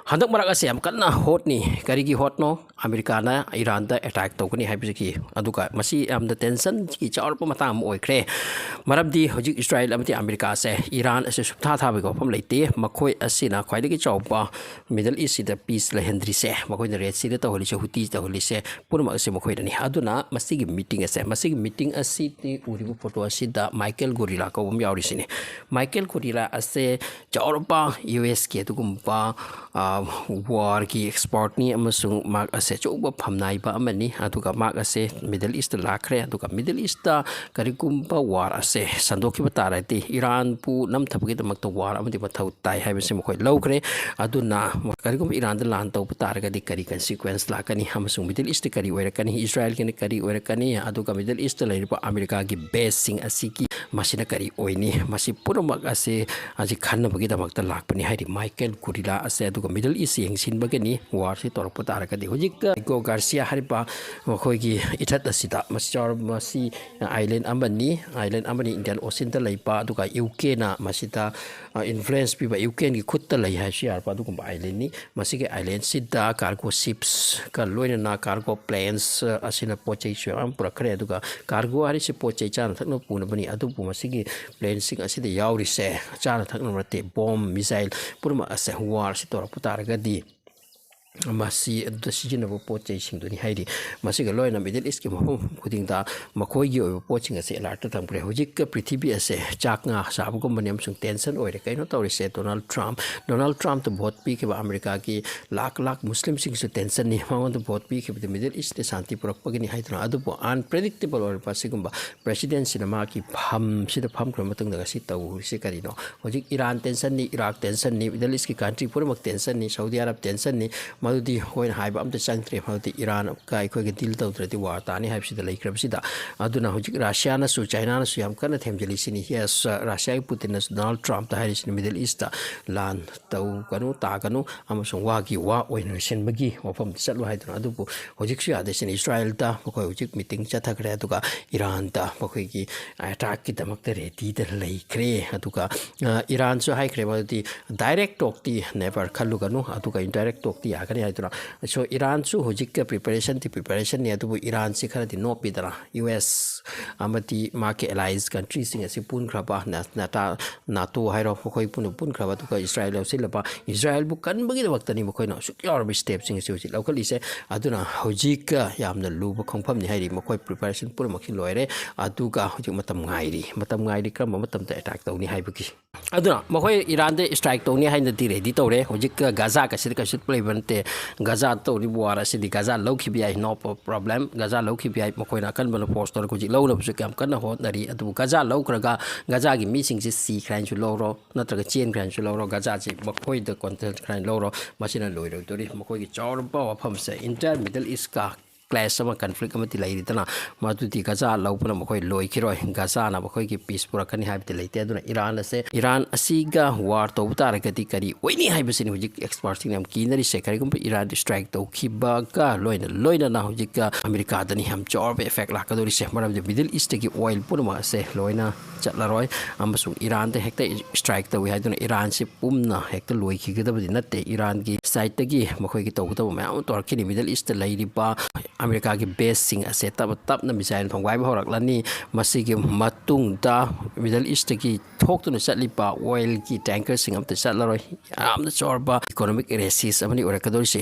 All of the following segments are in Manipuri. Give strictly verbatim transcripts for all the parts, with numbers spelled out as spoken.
ꯍꯟꯗꯛ ꯃꯔꯛ ꯑꯁꯦ ꯌꯥꯝ ꯀꯟꯅ ꯍꯣꯠꯅꯤ꯫ ꯀꯔꯤꯒꯤ ꯍꯣꯠꯅꯣ? ꯑꯃꯦꯔꯤꯀꯥꯅ ꯏꯔꯥꯟꯗ ꯑꯦꯇꯥꯛ ꯇꯧꯒꯅꯤ ꯍꯥꯏꯕꯁꯤꯒꯤ꯫ ꯑꯗꯨꯒ ꯃꯁꯤ ꯌꯥꯝꯅ ꯇꯦꯟꯁꯟꯒꯤ ꯆꯥꯎꯔꯛꯄ ꯃꯇꯥꯡ ꯑꯃ ꯑꯣꯏꯈ꯭ꯔꯦ꯫ ꯃꯔꯝꯗꯤ ꯍꯧꯖꯤꯛ ꯏꯁꯔꯥꯏꯜ ꯑꯃꯗꯤ ꯑꯃꯦꯔꯤꯀꯥꯁꯦ ꯏꯔꯥꯟ ꯑꯁꯦ ꯁꯨꯞꯊꯥ ꯊꯥꯕꯒꯤ ꯋꯥꯐꯝ ꯂꯩꯇꯦ꯫ ꯃꯈꯣꯏ ꯑꯁꯤꯅ ꯈ꯭ꯋꯥꯏꯗꯒꯤ ꯆꯥꯎꯕ ꯃꯤꯗꯜ ꯏꯁꯁꯤꯗ ꯄꯤꯁ ꯂꯩꯍꯟꯗ꯭ꯔꯤꯁꯦ, ꯃꯈꯣꯏꯅ ꯔꯦꯠ ꯁꯤꯗ ꯇꯧꯍꯜꯂꯤꯁꯦ, ꯍꯨꯇꯤ ꯇꯧꯍꯜꯂꯤꯁꯦ, ꯄꯨꯝꯅꯃꯛ ꯑꯁꯦ ꯃꯈꯣꯏꯅꯅꯤ꯫ ꯑꯗꯨꯅ ꯃꯁꯤꯒꯤ ꯃꯤꯇꯤꯡ ꯑꯁꯦ, ꯃꯁꯤꯒꯤ ꯃꯤꯇꯤꯡ ꯑꯁꯤꯗꯤ ꯎꯔꯤꯕ ꯐꯣꯇꯣ ꯑꯁꯤꯗ ꯃꯥꯏꯀꯦꯜ ꯒꯣꯔꯤꯂꯥ ꯀꯧꯕ ꯑꯃ ꯌꯥꯎꯔꯤꯁꯤꯅꯤ꯫ ꯃꯥꯏꯀꯦꯜ ꯒꯣꯔꯤꯂꯥ ꯑꯁꯦ ꯆꯥꯎꯔꯕ ꯌꯨ ꯑꯦꯁꯀꯤ ꯑꯗꯨꯒꯨꯝꯕ ꯋꯥꯔꯒꯤ ꯑꯦꯛꯁꯄꯔꯠꯅꯤ ꯑꯃꯁꯨꯡ ꯃꯍꯥꯛ ꯑꯁꯦ ꯑꯆꯧꯕ ꯐꯝꯅꯥꯏꯕ ꯑꯃꯅꯤ꯫ ꯑꯗꯨꯒ ꯃꯍꯥꯛ ꯑꯁꯦ ꯃꯤꯗꯜ ꯏꯁꯇ ꯂꯥꯛꯈ꯭ꯔꯦ꯫ ꯑꯗꯨꯒ ꯃꯤꯗꯜ ꯏꯁꯇ ꯀꯔꯤꯒꯨꯝꯕ ꯋꯥꯔ ꯑꯁꯦ ꯁꯟꯗꯣꯛꯈꯤꯕ ꯇꯥꯔꯗꯤ ꯏꯔꯥꯟꯕꯨ ꯅꯝꯊꯕꯒꯤꯗꯃꯛꯇ ꯋꯥꯔ ꯑꯃꯗꯤ ꯃꯊꯧ ꯇꯥꯏ ꯍꯥꯏꯕꯁꯤ ꯃꯈꯣꯏ ꯂꯧꯈ꯭ꯔꯦ꯫ ꯑꯗꯨꯅ ꯀꯔꯤꯒꯨꯝꯕ ꯏꯔꯥꯟꯗ ꯂꯥꯟ ꯇꯧꯕ ꯇꯥꯔꯒꯗꯤ ꯀꯔꯤ ꯀꯟꯁꯤꯀ꯭ꯋꯦꯟꯁ ꯂꯥꯛꯀꯅꯤ ꯑꯃꯁꯨꯡ ꯃꯤꯗꯜ ꯏꯁꯇ ꯀꯔꯤ ꯑꯣꯏꯔꯛꯀꯅꯤ, ꯏꯁꯔꯥꯏꯜꯒꯤꯅ ꯀꯔꯤ ꯑꯣꯏꯔꯛꯀꯅꯤ, ꯑꯗꯨꯒ ꯃꯤꯗꯜ ꯏꯁꯇ ꯂꯩꯔꯤꯕ ꯑꯃꯦꯔꯤꯀꯥꯒꯤ ꯕꯦꯁꯁꯤꯡ ꯑꯁꯤꯒꯤ ꯃꯁꯤꯅ ꯀꯔꯤ ꯑꯣꯏꯅꯤ, ꯃꯁꯤ ꯄꯨꯝꯅꯃꯛ ꯑꯁꯦ ꯍꯧꯖꯤꯛ ꯈꯟꯅꯕꯒꯤꯗꯃꯛꯇ ꯂꯥꯛꯄꯅꯤ ꯍꯥꯏꯔꯤ ꯃꯥꯏꯀꯦꯜ ꯒꯨꯔꯤꯂꯥ ꯑꯁꯦ꯫ ꯑꯗꯨꯒ ꯃꯤꯗꯜ ꯏꯁ ꯌꯦꯡꯁꯤꯟꯕꯒꯤꯅꯤ ꯋꯥꯔꯁꯤ ꯇꯧꯔꯛꯄ ꯇꯥꯔꯒꯗꯤ꯫ ꯍꯧꯖꯤꯛ ꯏꯒꯣ ꯒꯥꯔꯁꯤꯌꯥ ꯍꯥꯏꯔꯤꯕ ꯃꯈꯣꯏꯒꯤ ꯏꯊꯠ ꯑꯁꯤꯗ, ꯃꯁꯤ ꯆꯥꯎꯔ-, ꯃꯁꯤ ꯑꯥꯏꯂꯦꯟ ꯑꯃꯅꯤ, ꯑꯥꯏꯂꯦꯟ ꯑꯃꯅꯤ, ꯏꯟꯗꯤꯌꯥꯟ ꯑꯣꯁꯤꯟꯗ ꯂꯩꯕ, ꯑꯗꯨꯒ ꯌꯨ ꯀꯦꯅ ꯃꯁꯤꯗ ꯏꯟꯐ꯭ꯂꯨꯌꯦꯟꯁ ꯄꯤꯕ, ꯌꯨ ꯀꯦꯟꯒꯤ ꯈꯨꯠꯇ ꯂꯩ ꯍꯥꯏꯁꯨ ꯌꯥꯔꯕ ꯑꯗꯨꯒꯨꯝꯕ ꯑꯥꯏꯂꯦꯟꯅꯤ꯫ ꯃꯁꯤꯒꯤ ꯑꯥꯏꯂꯦꯟꯁꯤꯗ ꯀꯥꯔꯒꯣ ꯁꯤꯞꯁꯀ ꯂꯣꯏꯅꯅ ꯀꯥꯔꯒꯣ ꯄ꯭ꯂꯦꯟꯁ ꯑꯁꯤꯅ ꯄꯣꯠ ꯆꯩꯁꯨ ꯌꯥꯝ ꯄꯨꯔꯛꯈ꯭ꯔꯦ꯫ ꯑꯗꯨꯒ ꯀꯥꯔꯒꯣ ꯍꯥꯏꯔꯤꯁꯤ ꯄꯣꯠ ꯆꯩ ꯆꯥꯅ ꯊꯛꯅꯕ ꯄꯨꯅꯕꯅꯤ, ꯑꯗꯨꯕꯨ ꯃꯁꯤꯒꯤ ꯄ꯭ꯂꯦꯟꯁꯤꯡ ꯑꯁꯤꯗ ꯌꯥꯎꯔꯤꯁꯦ ꯆꯥꯅ ꯊꯛꯅꯕ ꯅꯠꯇꯦ, ꯕꯣꯝ, ꯃꯤꯁꯥꯏꯜ ꯄꯨꯝꯅꯃꯛ ꯑꯁꯦ꯫ ꯋꯥꯔꯁꯤ ꯇꯧꯔꯛꯄ ꯇꯥꯔꯒꯗꯤ ꯃꯁꯤ ꯑꯗꯨꯗ ꯁꯤꯖꯤꯟꯅꯕ ꯄꯣꯠ ꯆꯩꯁꯤꯡꯗꯨꯅꯤ ꯍꯥꯏꯔꯤ꯫ ꯃꯁꯤꯒ ꯂꯣꯏꯅꯅ ꯃꯤꯗꯜ ꯏꯁꯀꯤ ꯃꯐꯝ ꯈꯨꯗꯤꯡꯗ ꯃꯈꯣꯏꯒꯤ ꯑꯣꯏꯕ ꯄꯣꯠꯁꯤꯡ ꯑꯁꯦ ꯑꯦꯂꯥꯔꯠꯇ ꯊꯝꯈ꯭ꯔꯦ꯫ ꯍꯧꯖꯤꯛ ꯄ꯭ꯔꯤꯊꯤꯕꯤ ꯑꯁꯦ ꯆꯥꯛ ꯉꯥ ꯆꯥꯕꯒꯨꯝꯕꯅꯤ ꯑꯃꯁꯨꯡ ꯇꯦꯟꯁꯟ ꯑꯣꯏꯔꯦ꯫ ꯀꯩꯅꯣ ꯇꯧꯔꯤꯁꯦ, ꯗꯣꯅꯥꯜꯗ ꯇ꯭ꯔꯝꯞ, ꯗꯣꯅꯥꯜꯗ ꯇ꯭ꯔꯝꯞꯇ ꯚꯣꯠ ꯄꯤꯈꯤꯕ ꯑꯃꯦꯔꯤꯀꯥꯒꯤ ꯂꯥꯛ ꯂꯥꯛ ꯃꯨꯁꯂꯤꯝꯁꯤꯡꯁꯨ ꯇꯦꯟꯁꯟꯅꯤ꯫ ꯃꯉꯣꯟꯗ ꯚꯣꯠ ꯄꯤꯈꯤꯕꯗ ꯃꯤꯗꯜ ꯏꯁꯇ ꯁꯥꯟꯇꯤ ꯄꯨꯔꯛꯄꯒꯤꯅꯤ ꯍꯥꯏꯗꯨꯅ꯫ ꯑꯗꯨꯕꯨ ꯑꯟꯄ꯭ꯔꯦꯗꯤꯛꯇꯦꯕꯜ ꯑꯣꯏꯔꯕ ꯑꯁꯤꯒꯨꯝꯕ ꯄ꯭ꯔꯦꯁꯤꯗꯦꯟꯁꯤꯅ ꯃꯍꯥꯛꯀꯤ ꯐꯝꯁꯤꯗ ꯐꯝꯈ꯭ꯔꯕ ꯃꯇꯨꯡꯗ ꯉꯁꯤ ꯇꯧꯔꯤꯁꯤ ꯀꯔꯤꯅꯣ? ꯍꯧꯖꯤꯛ ꯏꯔꯥꯟ ꯇꯦꯟꯁꯟꯅꯤ, ꯏꯔꯥꯛ ꯇꯦꯟꯁꯟꯅꯤ, ꯃꯤꯗꯜ ꯏꯁꯀꯤ ꯀꯟꯇ꯭ꯔꯤ ꯄꯨꯝꯅꯃꯛ ꯇꯦꯟꯁꯟꯅꯤ, ꯁꯥꯎꯗꯤ ꯑꯔꯕ ꯇꯦꯟꯁꯟꯅꯤ, ꯃꯗꯨꯗꯤ ꯑꯩꯈꯣꯏꯅ ꯍꯥꯏꯕ ꯑꯝꯇ ꯆꯪꯗ꯭ꯔꯦ꯫ ꯃꯗꯨꯗꯤ ꯏꯔꯥꯟꯒ ꯑꯩꯈꯣꯏꯒ ꯗꯤꯜ ꯇꯧꯗ꯭ꯔꯗꯤ ꯋꯥꯔ ꯇꯥꯅꯤ ꯍꯥꯏꯕꯁꯤꯗ ꯂꯩꯈ꯭ꯔꯕꯁꯤꯗ꯫ ꯑꯗꯨꯅ ꯍꯧꯖꯤꯛ ꯔꯁꯤꯌꯥꯅꯁꯨ ꯆꯥꯏꯅꯥꯅꯁꯨ ꯌꯥꯝ ꯀꯟꯅ ꯊꯦꯝꯖꯤꯜꯂꯤꯁꯤꯅꯤ꯫ ꯌꯦꯁ, ꯔꯁꯤꯌꯥꯒꯤ ꯄꯨꯇꯤꯟꯅꯁꯨ ꯗꯣꯅꯥꯜꯗ ꯇ꯭ꯔꯝꯞꯇ ꯍꯥꯏꯔꯤꯁꯤꯅꯤ, ꯃꯤꯗꯜ ꯏꯁꯇ ꯂꯥꯟ ꯇꯧꯒꯅꯨ, ꯇꯥꯒꯅꯨ, ꯑꯃꯁꯨꯡ ꯋꯥꯒꯤ ꯋꯥ ꯑꯣꯏꯅ ꯂꯣꯏꯁꯤꯟꯕꯒꯤ ꯋꯥꯐꯝꯗ ꯆꯠꯂꯨ ꯍꯥꯏꯗꯨꯅ꯫ ꯑꯗꯨꯕꯨ ꯍꯧꯖꯤꯛꯁꯨ ꯌꯥꯗꯦ ꯁꯤꯅꯤ꯫ ꯏꯁꯔꯥꯏꯜꯗ ꯃꯈꯣꯏ ꯍꯧꯖꯤꯛ ꯃꯤꯇꯤꯡ ꯆꯠꯊꯈ꯭ꯔꯦ, ꯑꯗꯨꯒ ꯏꯔꯥꯟꯗ ꯃꯈꯣꯏꯒꯤ ꯑꯦꯇꯥꯛꯀꯤꯗꯃꯛꯇ ꯔꯦꯗꯤꯗ ꯂꯩꯈ꯭ꯔꯦ꯫ ꯑꯗꯨꯒ, ꯑ, ꯏꯔꯥꯟꯁꯨ ꯍꯥꯏꯈ꯭ꯔꯦ, ꯃꯗꯨꯗꯤ ꯗꯥꯏꯔꯦꯛ ꯇꯣꯛꯇꯤ ꯅꯦꯕꯔ ꯈꯜꯂꯨꯒꯅꯨ, ꯑꯗꯨꯒ ꯏꯟꯗꯥꯏꯔꯦꯛ ꯇꯣꯛꯇꯤ ꯌꯥꯒꯅꯤ ꯍꯥꯏꯗꯨꯅ꯫ ꯁꯣ ꯏꯔꯥꯟꯁꯨ ꯍꯧꯖꯤꯛꯀ ꯄ꯭ꯔꯤꯄꯦꯔꯦꯁꯟꯗꯤ ꯄ꯭ꯔꯤꯄꯦꯔꯦꯁꯟꯅꯤ, ꯑꯗꯨꯕꯨ ꯏꯔꯥꯟꯁꯤ ꯈꯔꯗꯤ ꯅꯣꯞꯄꯤꯗꯅ꯫ ꯌꯨ ꯑꯦꯁ ꯑꯃꯗꯤ ꯃꯥꯒꯤ ꯑꯦꯂꯥꯏꯁ ꯀꯟꯇ꯭ꯔꯤꯁꯤꯡ ꯑꯁꯤ ꯄꯨꯟꯈ꯭ꯔꯕ, ꯅ-, ꯅꯥꯇꯥ-, ꯅꯥꯇꯣ ꯍꯥꯏꯔꯣ, ꯃꯈꯣꯏ ꯄꯨꯟꯅ ꯄꯨꯟꯈ꯭ꯔꯕ, ꯑꯗꯨꯒ ꯏꯁꯔꯥꯏꯜ ꯌꯥꯎꯁꯤꯜꯂꯕ, ꯏꯁꯔꯥꯏꯜꯕꯨ ꯀꯟꯕꯒꯤꯗꯃꯛꯇꯅꯤ ꯃꯈꯣꯏꯅ ꯑꯁꯨꯛ ꯌꯥꯎꯔꯕ ꯁ꯭ꯇꯦꯞꯁꯤꯡ ꯑꯁꯤ ꯍꯧꯖꯤꯛ ꯂꯧꯈꯠꯂꯤꯁꯦ꯫ ꯑꯗꯨꯅ ꯍꯧꯖꯤꯛ ꯌꯥꯝꯅ ꯂꯨꯕ ꯈꯣꯡꯐꯝꯅꯤ ꯍꯥꯏꯔꯤ꯫ ꯃꯈꯣꯏ ꯄ꯭ꯔꯤꯄꯦꯔꯦꯁꯟ ꯄꯨꯝꯅꯃꯛꯁꯤ ꯂꯣꯏꯔꯦ, ꯑꯗꯨꯒ ꯍꯧꯖꯤꯛ ꯃꯇꯝ ꯉꯥꯏꯔꯤ꯫ ꯃꯇꯝ ꯉꯥꯏꯔꯤ ꯀꯔꯝꯕ ꯃꯇꯝꯗ ꯑꯦꯇꯥꯛ ꯇꯧꯅꯤ ꯍꯥꯏꯕꯒꯤ꯫ ꯑꯗꯨꯅ ꯃꯈꯣꯏ ꯏꯔꯥꯟꯗ ꯁ꯭ꯇ꯭ꯔꯥꯏꯛ ꯇꯧꯅꯤ ꯍꯥꯏꯅꯗꯤ ꯔꯦꯗꯤ ꯇꯧꯔꯦ꯫ ꯍꯧꯖꯤꯛ ꯒꯖꯥ ꯀꯁꯤꯗ ꯀꯩꯁꯨ ꯂꯩꯕ ꯅꯠꯇꯦ꯫ ꯒꯖꯥ ꯇꯧꯔꯤꯕ ꯋꯥꯔ ꯑꯁꯤꯗꯤ ꯒꯖꯥ ꯂꯧꯈꯤꯕ ꯌꯥꯏ, no problem꯫ ꯒꯖꯥ ꯂꯧꯈꯤꯕ ꯌꯥꯏ꯫ ꯃꯈꯣꯏꯅ ꯑꯀꯟꯕꯅ ꯐꯣꯔꯁ ꯇꯧꯔꯒ ꯍꯧꯖꯤꯛ ꯂꯧꯅꯕꯁꯨ ꯌꯥꯝ ꯀꯟꯅ ꯍꯣꯠꯅꯔꯤ꯫ ꯑꯗꯨꯕꯨ ꯒꯖꯥ ꯂꯧꯈ꯭ꯔꯒ ꯒꯖꯥꯒꯤ ꯃꯤꯁꯤꯡꯁꯤ ꯁꯤꯈ꯭ꯔꯦ ꯍꯥꯏꯅꯁꯨ ꯂꯧꯔꯣ, ꯅꯠꯇ꯭ꯔꯒ ꯆꯦꯟꯈ꯭ꯔꯦ ꯍꯥꯏꯅꯁꯨ ꯂꯧꯔꯣ, ꯒꯖꯥꯁꯤ ꯃꯈꯣꯏꯗ ꯀꯣꯟꯇ꯭ꯔꯣꯜ ꯈꯔ ꯂꯧꯔꯣ, ꯃꯁꯤꯅ ꯂꯣꯏꯔꯣꯏꯗꯣꯔꯤ꯫ ꯃꯈꯣꯏꯒꯤ ꯆꯥꯎꯔꯕ ꯋꯥꯐꯝꯁꯦ ꯏꯟꯇꯔ ꯃꯤꯗꯜ ꯏꯁꯀ ꯀ꯭ꯂꯦꯁ ꯑꯃ, ꯀꯟꯐ꯭ꯂꯤꯛ ꯑꯃꯗꯤ ꯂꯩꯔꯤꯗꯅ, ꯃꯗꯨꯗꯤ ꯒꯖꯥ ꯂꯧꯕꯅ ꯃꯈꯣꯏ ꯂꯣꯏꯈꯤꯔꯣꯏ, ꯒꯖꯥꯅ ꯃꯈꯣꯏꯒꯤ ꯄꯤꯁ ꯄꯨꯔꯛꯀꯅꯤ ꯍꯥꯏꯕꯗꯤ ꯂꯩꯇꯦ꯫ ꯑꯗꯨꯅ ꯏꯔꯥꯟ ꯑꯁꯦ, ꯏꯔꯥꯟ ꯑꯁꯤꯒ ꯋꯥꯔ ꯇꯧꯕ ꯇꯥꯔꯒꯗꯤ ꯀꯔꯤ ꯑꯣꯏꯅꯤ ꯍꯥꯏꯕꯁꯤꯅꯤ ꯍꯧꯖꯤꯛ ꯑꯦꯛꯁꯄꯔꯠꯁꯤꯡꯅ ꯌꯥꯝ ꯀꯤꯅꯔꯤꯁꯦ꯫ ꯀꯔꯤꯒꯨꯝꯕ ꯏꯔꯥꯟ ꯁ꯭ꯇ꯭ꯔꯥꯏꯛ ꯇꯧꯈꯤꯕꯒ ꯂꯣꯏꯅ ꯂꯣꯏꯅꯅ ꯍꯧꯖꯤꯛ ꯑꯃꯦꯔꯤꯀꯥꯗꯅꯤ ꯌꯥꯝ ꯆꯥꯎꯔꯕ ꯏꯐꯦꯛ ꯂꯥꯛꯀꯗꯧꯔꯤꯁꯦ, ꯃꯔꯝꯗꯤ ꯃꯤꯗꯜ ꯏꯁꯇꯒꯤ ꯑꯣꯏꯜ ꯄꯨꯝꯅꯃꯛ ꯑꯁꯦ ꯂꯣꯏꯅ ꯆꯠꯂꯔꯣꯏ, ꯑꯃꯁꯨꯡ ꯏꯔꯥꯟꯗ ꯍꯦꯛꯇ ꯁ꯭ꯇ꯭ꯔꯥꯏꯛ ꯇꯧꯏ ꯍꯥꯏꯗꯨꯅ ꯏꯔꯥꯟꯁꯤ ꯄꯨꯝꯅ ꯍꯦꯛꯇ ꯂꯣꯏꯈꯤꯒꯗꯕꯗꯤ ꯅꯠꯇꯦ꯫ ꯏꯔꯥꯟꯒꯤ ꯁꯥꯏꯠꯇꯒꯤ ꯃꯈꯣꯏꯒꯤ ꯇꯧꯒꯗꯕ ꯃꯌꯥꯝ ꯑꯃ ꯇꯧꯔꯛꯈꯤꯅꯤ꯫ ꯃꯤꯗꯜ ꯏꯁꯇ ꯂꯩꯔꯤꯕ ꯑꯃꯦꯔꯤꯀꯥꯒꯤ ꯕꯦꯁꯁꯤꯡ ꯑꯁꯦ ꯇꯞꯅ ꯇꯞꯅ ꯃꯤꯁꯥꯏꯜ ꯊꯣꯡꯒꯥꯏꯕ ꯍꯧꯔꯛꯂꯅꯤ꯫ ꯃꯁꯤꯒꯤ ꯃꯇꯨꯡꯗ ꯃꯤꯗꯜ ꯏꯁꯇꯒꯤ ꯊꯣꯛꯇꯨꯅ ꯆꯠꯂꯤꯕ ꯑꯣꯏꯜꯒꯤ ꯇꯦꯡꯀꯔꯁꯤꯡ ꯑꯝꯇ ꯆꯠꯂꯔꯣꯏ꯫ ꯌꯥꯝꯅ ꯆꯥꯎꯔꯕ ꯏꯀꯣꯅꯣꯃꯤꯛ ꯀ꯭ꯔꯥꯏꯁꯤꯁ ꯑꯃꯅꯤ ꯑꯣꯏꯔꯛꯀꯗꯧꯔꯤꯁꯦ꯫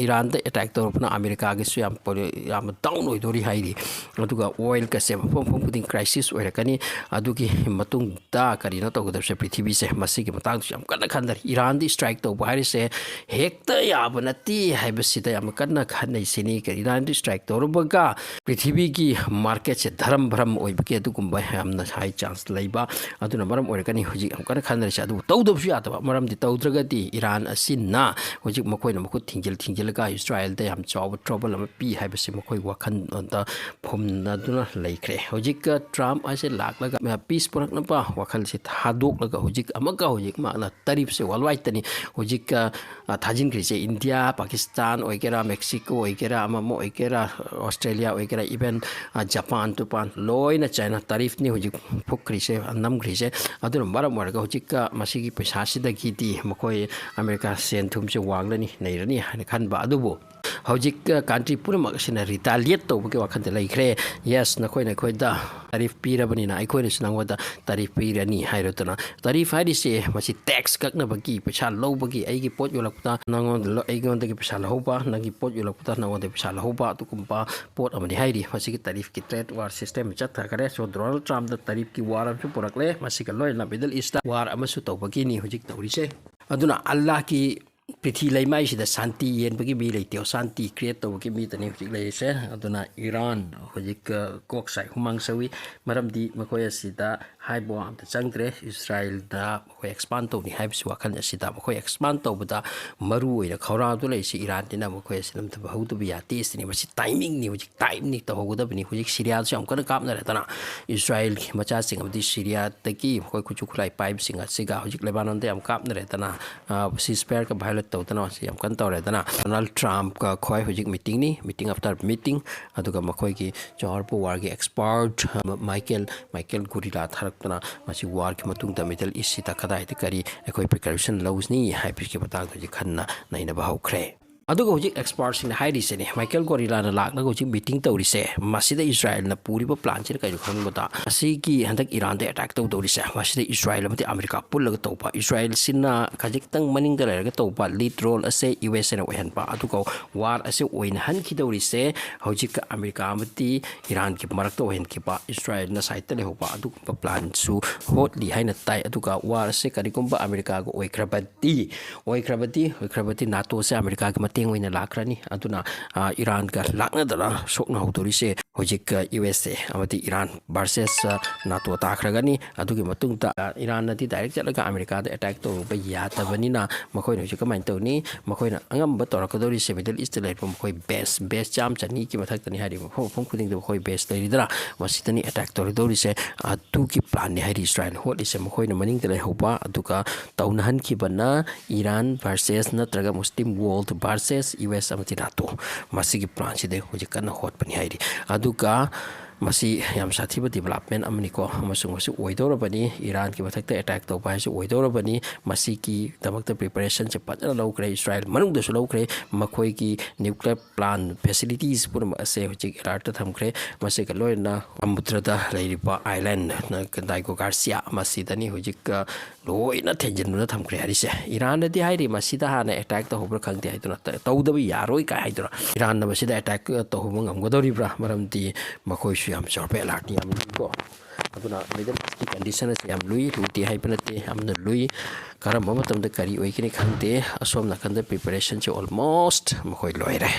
ꯏꯔꯥꯟꯗ ꯑꯦꯇꯦꯛ ꯇꯧꯔꯛꯄꯅ ꯑꯃꯦꯔꯤꯀꯥꯒꯤꯁꯨ ꯌꯥꯝ ꯄꯣꯂꯤ-, ꯌꯥꯝꯅ ꯗꯥꯎꯟ ꯑꯣꯏꯗꯣꯔꯤ ꯍꯥꯏꯔꯤ꯫ ꯑꯗꯨꯒ ꯑꯣꯏꯜꯒꯁꯦ ꯃꯐꯝ ꯃꯐꯝ ꯈꯨꯗꯤꯡ ꯀ꯭ꯔꯥꯏꯁꯤꯁ ꯑꯣꯏꯔꯛꯀꯅꯤ꯫ ꯑꯗꯨꯒꯤ ꯃꯇꯨꯡꯗ ꯀꯔꯤꯅꯣ ꯇꯧꯒꯗꯕꯁꯦ ꯄ꯭ꯔꯤꯊꯤꯕꯤꯁꯦ ꯃꯁꯤꯒꯤ ꯃꯇꯥꯡꯗꯁꯨ ꯌꯥꯝ ꯀꯟꯅ ꯈꯟꯅꯔꯤ꯫ ꯏꯔꯥꯟꯗ ꯁ꯭ꯇ꯭ꯔꯥꯏꯛ ꯇꯧꯕ ꯍꯥꯏꯔꯤꯁꯦ ꯍꯦꯛꯇ ꯌꯥꯕ ꯅꯠꯇꯦ ꯍꯥꯏꯕꯁꯤꯗ ꯌꯥꯝ ꯀꯟꯅ ꯈꯟꯅꯩ ꯁꯤꯅꯤ꯫ ꯏꯔꯥꯟꯗ ꯁ꯭ꯇ꯭ꯔꯥꯏꯛ ꯇꯧꯔꯨꯕꯒ ꯄ꯭ꯔꯤꯊꯤꯕꯤꯒꯤ ꯃꯥꯔꯀꯦꯠꯁꯦ ꯙꯔꯝ ꯚꯔꯝ ꯑꯣꯏꯕꯒꯤ ꯑꯗꯨꯒꯨꯝꯕ ꯌꯥꯝꯅ ꯍꯥꯏ ꯆꯥꯟꯁ ꯂꯩꯕ꯫ ꯑꯗꯨꯅ ꯃꯔꯝ ꯑꯣꯏꯔꯒꯅꯤ ꯍꯧꯖꯤꯛ ꯌꯥꯝ ꯀꯟꯅ ꯈꯟꯅꯔꯤꯁꯦ꯫ ꯑꯗꯨꯕꯨ ꯇꯧꯗꯕꯁꯨ ꯌꯥꯗꯕ, ꯃꯔꯝꯗꯤ ꯇꯧꯗ꯭ꯔꯒꯗꯤ ꯏꯔꯥꯟ ꯑꯁꯤꯅ ꯍꯧꯖꯤꯛ ꯃꯈꯣꯏꯅ ꯃꯈꯨꯠ ꯊꯤꯡꯖꯤꯜ ꯊꯤꯡꯖꯤꯜꯂꯒ ꯏꯁꯔꯥꯏꯜꯗ ꯌꯥꯝ ꯆꯥꯎꯕ ꯇ꯭ꯔꯕꯜ ꯑꯃ ꯄꯤ ꯍꯥꯏꯕꯁꯤ ꯃꯈꯣꯏ ꯋꯥꯈꯜꯗ ꯐꯨꯝꯅꯗꯨꯅ ꯂꯩꯈ꯭ꯔꯦ꯫ ꯍꯧꯖꯤꯛ ꯇ꯭ꯔꯝꯞ ꯑꯁꯦ ꯂꯥꯛꯂꯒ ꯄꯤꯁ ꯄꯨꯔꯛꯅꯕ ꯋꯥꯈꯜꯁꯦ ꯊꯥꯗꯣꯛꯂꯒ ꯍꯧꯖꯤꯛ ꯑꯃꯨꯛꯀ ꯍꯧꯖꯤꯛ ꯃꯥꯅ ꯇꯔꯤꯐꯁꯦ ꯋꯥꯔꯜ ꯋꯥꯏꯗꯇꯅꯤ ꯍꯧꯖꯤꯛ ꯊꯥꯖꯤꯟꯈ꯭ꯔꯤꯁꯦ꯫ ꯏꯟꯗꯤꯌꯥ, ꯄꯥꯀꯤꯁꯇꯥꯟ ꯑꯣꯏꯒꯦꯔꯥ, ꯃꯦꯛꯁꯤꯀꯣ ꯑꯣꯏꯒꯦꯔꯥ, ꯑꯃ ꯑꯃ ꯑꯣꯏꯒꯦꯔꯥ, ꯑꯣꯁꯇ꯭ꯔꯦꯂꯤꯌꯥ ꯑꯣꯏꯒꯦꯔꯥ, ꯏꯚꯟ ꯖꯄꯥꯟ ꯇꯨꯄꯥꯟ ꯂꯣꯏꯅ ꯆꯥꯏꯅꯥ ꯇꯔꯤꯐꯅꯤ ꯍꯧꯖꯤꯛ ꯐꯨꯛꯈ꯭ꯔꯤꯁꯦ, ꯅꯝꯈ꯭ꯔꯤꯁꯦ꯫ ꯑꯗꯨꯅ ꯃꯔꯝ ꯑꯣꯏꯔꯒ ꯍꯧꯖꯤꯛ ꯃꯁꯤꯒꯤ ꯄꯩꯁꯥꯁꯤꯗꯒꯤꯗꯤ ꯃꯈꯣꯏ ꯑꯃꯦꯔꯤꯀꯥ ꯁꯦꯟ ꯊꯨꯝꯁꯦ ꯋꯥꯡꯂꯅꯤ, ꯅꯩꯔꯅꯤ ꯍꯥꯏꯅ ꯈꯟꯕ꯫ ꯑꯗꯨꯕꯨ ꯍꯧꯖꯤꯛ ꯀꯟꯇ꯭ꯔꯤ ꯄꯨꯝꯅꯃꯛ ꯑꯁꯤꯅ ꯔꯤꯇꯥꯂꯤꯌꯦꯠ ꯇꯧꯕꯒꯤ ꯋꯥꯈꯜꯗ ꯂꯩꯈ꯭ꯔꯦ꯫ ꯌꯦꯁ, ꯅꯈꯣꯏꯅ ꯑꯩꯈꯣꯏꯗ ꯇꯔꯤꯐ ꯄꯤꯔꯕꯅꯤꯅ ꯑꯩꯈꯣꯏꯅꯁꯨ ꯅꯪꯉꯣꯟꯗ ꯇꯔꯤꯐ ꯄꯤꯔꯅꯤ ꯍꯥꯏꯔꯗꯨꯅ꯫ ꯇꯔꯤꯐ ꯍꯥꯏꯔꯤꯁꯦ ꯃꯁꯤ ꯇꯦꯛꯁ ꯀꯛꯅꯕꯒꯤ, ꯄꯩꯁꯥ ꯂꯧꯕꯒꯤ, ꯑꯩꯒꯤ ꯄꯣꯠ ꯌꯣꯜꯂꯛꯄꯗ ꯅꯪꯉꯣꯟꯗ, ꯑꯩꯉꯣꯟꯗꯒꯤ ꯄꯩꯁꯥ ꯂꯧꯍꯧꯕ, ꯅꯪꯒꯤ ꯄꯣꯠ ꯌꯣꯜꯂꯛꯄꯗ ꯅꯪꯉꯣꯟꯗꯒꯤ ꯄꯩꯁꯥ ꯂꯧꯍꯧꯕ, ꯑꯗꯨꯒꯨꯝꯕ ꯄꯣꯠ ꯑꯃꯅꯤ ꯍꯥꯏꯔꯤ꯫ ꯃꯁꯤꯒꯤ ꯇꯔꯤꯐꯀꯤ ꯇ꯭ꯔꯦꯠ ꯋꯥꯔ ꯁꯤꯁꯇꯦꯝ ꯆꯠꯊꯈꯔꯦ꯫ ꯁꯣ ꯗꯣꯅꯥꯜꯗ ꯇ꯭ꯔꯝꯞꯇ ꯇꯔꯤꯐꯀꯤ ꯋꯥꯔ ꯑꯃꯁꯨ ꯄꯨꯔꯛꯂꯦ꯫ ꯃꯁꯤꯒ ꯂꯣꯏꯅꯅ ꯃꯤꯗꯜ ꯏꯁꯇ ꯋꯥꯔ ꯑꯃꯁꯨ ꯇꯧꯕꯒꯤꯅꯤ ꯍꯧꯖꯤꯛ ꯇꯧꯔꯤꯁꯦ꯫ ꯑꯗꯨꯅ ꯑꯜꯂꯥꯍꯀꯤ ꯄ꯭ꯔꯤꯊꯤ ꯂꯩꯃꯥꯏꯁꯤꯗ ꯁꯥꯟꯇꯤ ꯌꯦꯟꯕꯒꯤ ꯃꯤ ꯂꯩꯇꯦ, ꯑꯁꯥꯟꯇꯤ ꯀ꯭ꯔꯤꯌꯦꯠ ꯇꯧꯕꯒꯤ ꯃꯤꯗꯅꯤ ꯍꯧꯖꯤꯛ ꯂꯩꯔꯤꯁꯦ꯫ ꯑꯗꯨꯅ ꯏꯔꯥꯟ ꯍꯧꯖꯤꯛ, ꯑ, ꯀꯣꯛ ꯁꯥꯏ, ꯍꯨꯃꯥꯡ ꯁꯧꯏ, ꯃꯔꯝꯗꯤ ꯃꯈꯣꯏ ꯑꯁꯤꯗ ꯍꯥꯏꯕ ꯋꯥ ꯑꯝꯇ ꯆꯪꯗ꯭ꯔꯦ꯫ ꯏꯁꯔꯥꯏꯜꯗ ꯃꯈꯣꯏ ꯑꯦꯛꯁꯄꯥꯟ ꯇꯧꯅꯤ ꯍꯥꯏꯕꯁꯤ ꯋꯥꯈꯜ ꯑꯁꯤꯗ ꯃꯈꯣꯏ ꯑꯦꯛꯁꯄꯥꯟ ꯇꯧꯕꯗ ꯃꯔꯨ ꯑꯣꯏꯅ ꯈꯧꯔꯥꯡꯗꯨꯅ ꯂꯩꯔꯤꯁꯤ ꯏꯔꯥꯟꯅꯤꯅ꯫ ꯃꯈꯣꯏ ꯑꯁꯤ ꯅꯝꯊꯕ ꯍꯧꯗꯕ ꯌꯥꯗꯦ ꯁꯤꯅꯤ꯫ ꯃꯁꯤ ꯇꯥꯏꯃꯤꯡꯅꯤ, ꯍꯧꯖꯤꯛ ꯇꯥꯏꯝꯅꯤ ꯇꯧꯍꯧꯒꯗꯕꯅꯤ꯫ ꯍꯧꯖꯤꯛ ꯁꯤꯔꯤꯌꯥꯗꯁꯨ ꯌꯥꯝ ꯀꯟꯅ ꯀꯥꯞꯅꯔꯦꯗꯅ, ꯏꯁꯔꯥꯏꯜꯒꯤ ꯃꯆꯥꯁꯤꯡ ꯑꯃꯗꯤ ꯁꯤꯔꯤꯌꯥꯗꯒꯤ ꯃꯈꯣꯏ ꯈꯨꯠꯁꯨ ꯈꯨꯠꯂꯥꯏ ꯄꯥꯏꯕꯁꯤꯡ ꯑꯁꯤꯒ ꯍꯧꯖꯤꯛ ꯂꯦꯕꯥꯅꯣꯟꯗ ꯌꯥꯝ ꯀꯥꯞꯅꯔꯦꯗꯅ, ꯁꯤꯁ ꯐꯥꯌꯔꯒ ꯚꯥꯏꯑꯣꯂꯦꯠ ꯇꯧꯗꯅ ꯃꯁꯤ ꯌꯥꯝ ꯀꯟꯅ ꯇꯧꯔꯦꯗꯅ꯫ ꯗꯣꯅꯥꯜꯗ ꯇ꯭ꯔꯝꯞꯀ ꯈꯣꯏ ꯍꯧꯖꯤꯛ ꯃꯤꯇꯤꯡꯅꯤ, ꯃꯤꯇꯤꯡ ꯑꯥꯐꯇꯔ ꯃꯤꯇꯤꯡ, ꯑꯗꯨꯒ ꯃꯈꯣꯏꯒꯤ ꯆꯥꯎꯔꯕ ꯋꯥꯔꯒꯤ ꯑꯦꯛꯁꯄꯥꯔꯠ ꯃꯥꯏꯀꯦꯜ, ꯃꯥꯏꯀꯦꯜ ꯒꯨꯔꯤꯂꯥ ꯊꯥꯔꯛꯇꯅ ꯃꯁꯤ ꯋꯥꯔꯒꯤ ꯃꯇꯨꯡꯗ ꯃꯤꯗꯜ ꯏꯁꯁꯤꯗ ꯀꯗꯥꯏꯗ ꯀꯔꯤ ꯑꯩꯈꯣꯏ ꯄ꯭ꯔꯤꯀꯣꯁꯟ ꯂꯧꯁꯤꯅꯤ ꯍꯥꯏꯕꯒꯤ ꯃꯇꯥꯡꯗ ꯍꯧꯖꯤꯛ ꯈꯟꯅ ꯅꯩꯅꯕ ꯍꯧꯈ꯭ꯔꯦ꯫ ꯑꯗꯨꯒ ꯍꯧꯖꯤꯛ ꯑꯦꯛꯁꯄꯥꯔꯠꯁꯤꯡꯅ ꯍꯥꯏꯔꯤꯁꯤꯅꯤ, ꯃꯥꯏꯀꯦꯜ ꯀꯣꯔꯤꯂꯥꯅ ꯂꯥꯛꯂꯒ ꯍꯧꯖꯤꯛ ꯃꯤꯇꯤꯡ ꯇꯧꯔꯤꯁꯦ, ꯃꯁꯤꯗ ꯏꯁꯔꯥꯌꯦꯜꯅ ꯄꯨꯔꯤꯕ ꯄ꯭ꯂꯥꯟꯁꯤꯅ ꯀꯩꯅꯣ ꯈꯪꯕꯗ, ꯑꯁꯤꯒꯤ ꯍꯟꯗꯛ ꯏꯔꯥꯟꯗ ꯑꯦꯇꯥꯛ ꯇꯧꯗꯧꯔꯤꯁꯦ, ꯃꯁꯤꯗ ꯏꯁꯔꯥꯌꯦꯜ ꯑꯃꯗꯤ ꯑꯃꯦꯔꯤꯀꯥ ꯄꯨꯜꯂꯒ ꯇꯧꯕ, ꯏꯁꯔꯥꯌꯦꯜꯁꯤꯅ ꯈꯖꯤꯛꯇꯪ ꯃꯅꯤꯡꯗ ꯂꯩꯔꯒ ꯇꯧꯕ ꯂꯤꯗ ꯔꯣꯜ ꯑꯁꯦ ꯌꯨ ꯑꯦꯁ ꯑꯦꯅ ꯑꯣꯏꯍꯟꯕ, ꯑꯗꯨꯒ ꯋꯥꯔ ꯑꯁꯦ ꯑꯣꯏꯅꯍꯟꯈꯤꯗꯧꯔꯤꯁꯦ ꯍꯧꯖꯤꯛ ꯑꯃꯦꯔꯤꯀꯥ ꯑꯃꯗꯤ ꯏꯔꯥꯟꯒꯤ ꯃꯔꯛꯇ ꯑꯣꯏꯍꯟꯈꯤꯕ, ꯏꯁꯔꯥꯌꯦꯜꯅ ꯁꯥꯏꯠꯇ ꯂꯩꯍꯧꯕ, ꯑꯗꯨꯒꯨꯝꯕ ꯄ꯭ꯂꯥꯟꯁꯨ ꯍꯣꯠꯂꯤ ꯍꯥꯏꯅ ꯇꯥꯏ꯫ ꯑꯗꯨꯒ ꯋꯥꯔ ꯑꯁꯦ ꯀꯔꯤꯒꯨꯝꯕ ꯑꯃꯦꯔꯤꯀꯥꯒ ꯑꯣꯏꯈ꯭ꯔꯕꯗꯤ, ꯑꯣꯏꯈ꯭ꯔꯕꯗꯤ, ꯑꯣꯏꯈ꯭ꯔꯕꯗꯤ ꯅꯥꯇꯣꯁꯦ ꯑꯃꯦꯔꯤꯀꯥꯒꯤ ꯃꯇꯦꯡ ꯑꯣꯏꯅ ꯂꯥꯛꯈ꯭ꯔꯅꯤ꯫ ꯑꯗꯨꯅ, ꯑ, ꯏꯔꯥꯟꯒ ꯂꯥꯛꯅꯗꯅ ꯁꯣꯛꯅꯍꯧꯗꯧꯔꯤꯁꯦ ꯍꯧꯖꯤꯛ, ꯑ, ꯌꯨ ꯑꯦꯁ ꯑꯦ ꯑꯃꯗꯤ ꯏꯔꯥꯟ ꯚꯔꯁꯦꯁ, ꯑ, ꯅꯥꯇꯣ ꯇꯥꯈ꯭ꯔꯒꯅꯤ꯫ ꯑꯗꯨꯒꯤ ꯃꯇꯨꯡꯗ, ꯑ, ꯏꯔꯥꯟꯅꯗꯤ ꯗꯥꯏꯔꯦꯛ ꯆꯠꯂꯒ ꯑꯃꯦꯔꯤꯀꯥꯗ ꯑꯦꯇꯥꯛ ꯇꯧꯔꯨꯕ ꯌꯥꯗꯕꯅꯤꯅ, ꯃꯈꯣꯏꯅ ꯍꯧꯖꯤꯛ ꯀꯃꯥꯏꯅ ꯇꯧꯅꯤ? ꯃꯈꯣꯏꯅ ꯑꯉꯝꯕ ꯇꯧꯔꯛꯀꯗꯧꯔꯤꯁꯦ ꯃꯤꯗꯜ ꯏꯁꯇ ꯂꯩꯔꯤꯕ ꯃꯈꯣꯏ ꯕꯦꯁ, ꯕꯦꯁ ꯆꯥꯝꯃ ꯆꯅꯤꯒꯤ ꯃꯊꯛꯇꯅꯤ ꯍꯥꯏꯔꯤꯕ ꯃꯐꯝ, ꯃꯐꯝ ꯈꯨꯗꯤꯡꯗ ꯃꯈꯣꯏ ꯕꯦꯁ ꯂꯩꯔꯤꯗꯅ, ꯃꯁꯤꯗꯅꯤ ꯑꯦꯇꯥꯛ ꯇꯧꯔꯗꯧꯔꯤꯁꯦ꯫ ꯑꯗꯨꯒꯤ ꯄ꯭ꯂꯥꯟꯅꯤ ꯍꯥꯏꯔꯤ ꯏꯁꯔꯥꯌꯦꯜ ꯍꯣꯠꯂꯤꯁꯦ, ꯃꯈꯣꯏꯅ ꯃꯅꯤꯡꯗ ꯂꯩꯍꯧꯕ, ꯑꯗꯨꯒ ꯇꯧꯅꯍꯟꯈꯤꯕꯅ ꯏꯔꯥꯟ ꯚꯔꯁꯦꯁ ꯅꯠꯇ꯭ꯔꯒ ꯃꯨꯁꯂꯤꯝ ꯋꯣꯔꯜꯗ ꯚꯔꯁꯦꯁ ꯌꯨ ꯑꯦꯁ ꯑꯃꯗꯤ ꯅꯥꯇꯣ꯫ ꯃꯁꯤꯒꯤ ꯄ꯭ꯂꯥꯟꯁꯤꯗ ꯍꯧꯖꯤꯛ ꯀꯟꯅ ꯍꯣꯠꯄꯅꯤ ꯍꯥꯏꯔꯤ꯫ ꯑꯗꯨꯒ ꯃꯁꯤ ꯌꯥꯝ ꯁꯥꯊꯤꯕ ꯗꯤꯕꯂꯞꯃꯦꯟ ꯑꯃꯅꯤꯀꯣ, ꯑꯃꯁꯨꯡ ꯃꯁꯤ ꯑꯣꯏꯗꯧꯔꯕꯅꯤ꯫ ꯏꯔꯥꯟꯒꯤ ꯃꯊꯛꯇ ꯑꯦꯇꯥꯛ ꯇꯧꯕ ꯍꯥꯏꯁꯤ ꯑꯣꯏꯗꯧꯔꯕꯅꯤ꯫ ꯃꯁꯤꯒꯤꯗꯃꯛꯇ ꯄ꯭ꯔꯤꯄꯦꯔꯦꯁꯟꯁꯦ ꯐꯖꯅ ꯂꯧꯈ꯭ꯔꯦ, ꯏꯁꯔꯥꯌꯦꯜ ꯃꯅꯨꯡꯗꯁꯨ ꯂꯧꯈ꯭ꯔꯦ꯫ ꯃꯈꯣꯏꯒꯤ ꯅ꯭ꯌꯨꯀ꯭ꯂꯤꯌꯔ ꯄ꯭ꯂꯥꯟ ꯐꯦꯁꯤꯂꯤꯇꯤꯁ ꯄꯨꯝꯅꯃꯛ ꯑꯁꯦ ꯍꯧꯖꯤꯛ ꯑꯦꯂꯔꯠꯇ ꯊꯝꯈ꯭ꯔꯦ꯫ ꯃꯁꯤꯒ ꯂꯣꯏꯅꯅ ꯁꯃꯨꯗ꯭ꯔꯗ ꯂꯩꯔꯤꯕ ꯑꯥꯏꯂꯦꯟ ꯗꯥꯏꯒꯣ ꯒꯥꯔꯁꯤꯌꯥ ꯃꯁꯤꯗꯅꯤ ꯍꯧꯖꯤꯛ, ꯑ, ꯂꯣꯏꯅ ꯊꯦꯡꯖꯤꯟꯗꯨꯅ ꯊꯝꯈ꯭ꯔꯦ ꯍꯥꯏꯔꯤꯁꯦ꯫ ꯏꯔꯥꯟꯅꯗꯤ ꯍꯥꯏꯔꯤ ꯃꯁꯤꯗ ꯍꯥꯟꯅ ꯑꯦꯇꯥꯛ ꯇꯧꯍꯧꯕ꯭ꯔꯥ ꯈꯪꯗꯦ ꯍꯥꯏꯗꯨꯅ, ꯇ-, ꯇꯧꯗꯕ ꯌꯥꯔꯣꯏ ꯀꯥꯏ ꯍꯥꯏꯗꯨꯅ꯫ ꯏꯔꯥꯟꯅ ꯃꯁꯤꯗ ꯑꯦꯇꯥꯛ ꯇꯧꯍꯧꯕ ꯉꯝꯒꯗꯧꯔꯤꯕ꯭ꯔꯥ? ꯃꯔꯝꯗꯤ ꯃꯈꯣꯏꯁꯨ ꯌꯥꯝ ꯆꯥꯎꯔꯕ ꯑꯦꯂꯔꯠꯅꯤ, ꯌꯥꯝ ꯂꯨꯏꯀꯣ꯫ ꯑꯗꯨꯅ ꯃꯤꯗꯜ ꯏꯁꯀꯤ ꯀꯟꯗꯤꯁꯟ ꯑꯁꯤ ꯌꯥꯝ ꯂꯨꯏ, ꯂꯨꯗꯦ ꯍꯥꯏꯕ ꯅꯠꯇꯦ, ꯌꯥꯝꯅ ꯂꯨꯏ꯫ ꯀꯔꯝꯕ ꯃꯇꯝꯗ ꯀꯔꯤ ꯑꯣꯏꯒꯅꯤ ꯈꯪꯗꯦ꯫ ꯑꯁꯣꯝ ꯅꯥꯀꯟꯗ ꯄ꯭ꯔꯤꯄꯦꯔꯦꯁꯟꯁꯦ ꯑꯣꯜꯃꯣꯁ ꯃꯈꯣꯏ ꯂꯣꯏꯔꯦ꯫